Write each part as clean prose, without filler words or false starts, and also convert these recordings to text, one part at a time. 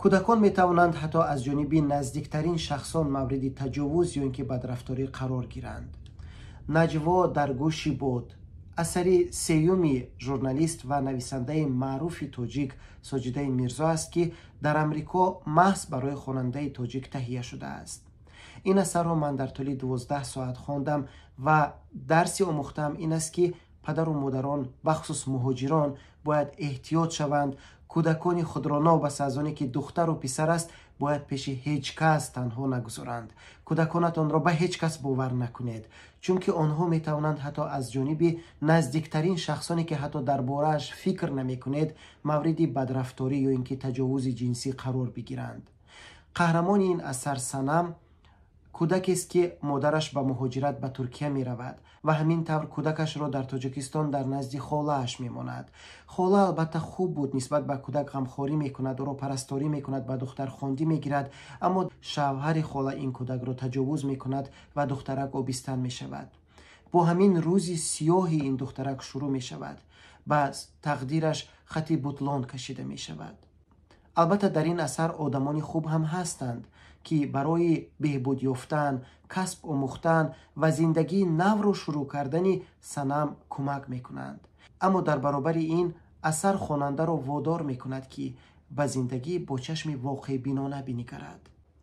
Кӯдакон метавонанд ҳатто аз ҷониби наздиктарин шахсон мавриди таҷовуз ё ин ки бадрафторӣ қарор гиранд. Наҷво дар гӯши бод асари сеюми журналист ва нависандаи маъруфи тоҷик Соҷидаи Мирзо аст, ки дар Амрико маҳз барои хонандаи тоҷик таҳия шудааст. Ин асарро ман дар тӯли 12 соат хондам ва дарси омӯхтаам ин аст, ки падару модарон, бахусус муҳоҷирон, бояд эҳтиёт шаванд. Кӯдакони худро, новобаста аз оне ки духтару писар аст, бояд пеши ҳеҷ кас танҳо нагузоранд. Кӯдаконатонро ба ҳеҷ кас бовар накунед, чунки онҳо метавонанд ҳатто аз ҷониби наздиктарин шахсоне, ки ҳатто дар борааш фикр намекунед, мавриди бадрафторӣ ё ин ки таҷовузи ҷинсӣ қарор бигиранд. Қаҳрамони ин асар Санам кӯдакест, ки модараш ба муҳоҷират ба Туркия меравад ва ҳамин тавр кӯдакашро дар Тоҷикистон дар назди холааш мемонад. Хола албатта хуб буд, нисбат ба кӯдак ғамхорӣ мекунад, ӯро парасторӣ мекунад, ба духтархондӣ мегирад, аммо шавҳари хола ин кӯдакро таҷовуз мекунад ва духтарак обистан мешавад. Бо ҳамин рӯзи сиёҳи ин духтарак шурӯъ мешавад, ба тақдираш хати бутлон кашида мешавад. Албатта, дар ин асар одамони хуб ҳам ҳастанд, ки барои беҳбуд ёфтан, касб омӯхтан ва зиндагии навро шурӯъ кардани Санам кӯмак мекунанд. Аммо дар баробари ин асар хонандаро водор мекунад, ки ба зиндагӣ бо чашми воқеъбинона бинигарад.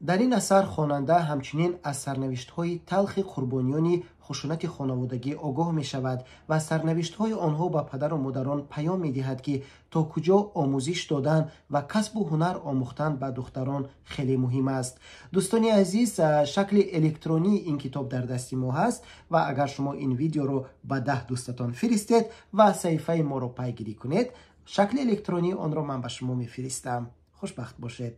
Дар ин асар хонанда ҳамчунин аз сарнавиштҳои талхи қурбониёни хушунати хонаводагӣ огоҳ мешавад ва сарнавиштҳои онҳо ба падару модарон паём медиҳад, ки то куҷо омӯзиш додан ва касбу ҳунар омӯхтан ба духтарон хеле муҳим аст. Дӯстони азиз, шакли электронии ин китоб дар дасти мо ҳаст ва агар шумо ин видеоро ба 10 дӯстатон фиристед ва саҳифаи моро пайгирӣ кунед, шакли электронии онро ман ба шумо мефиристам. Хушбахт бошед.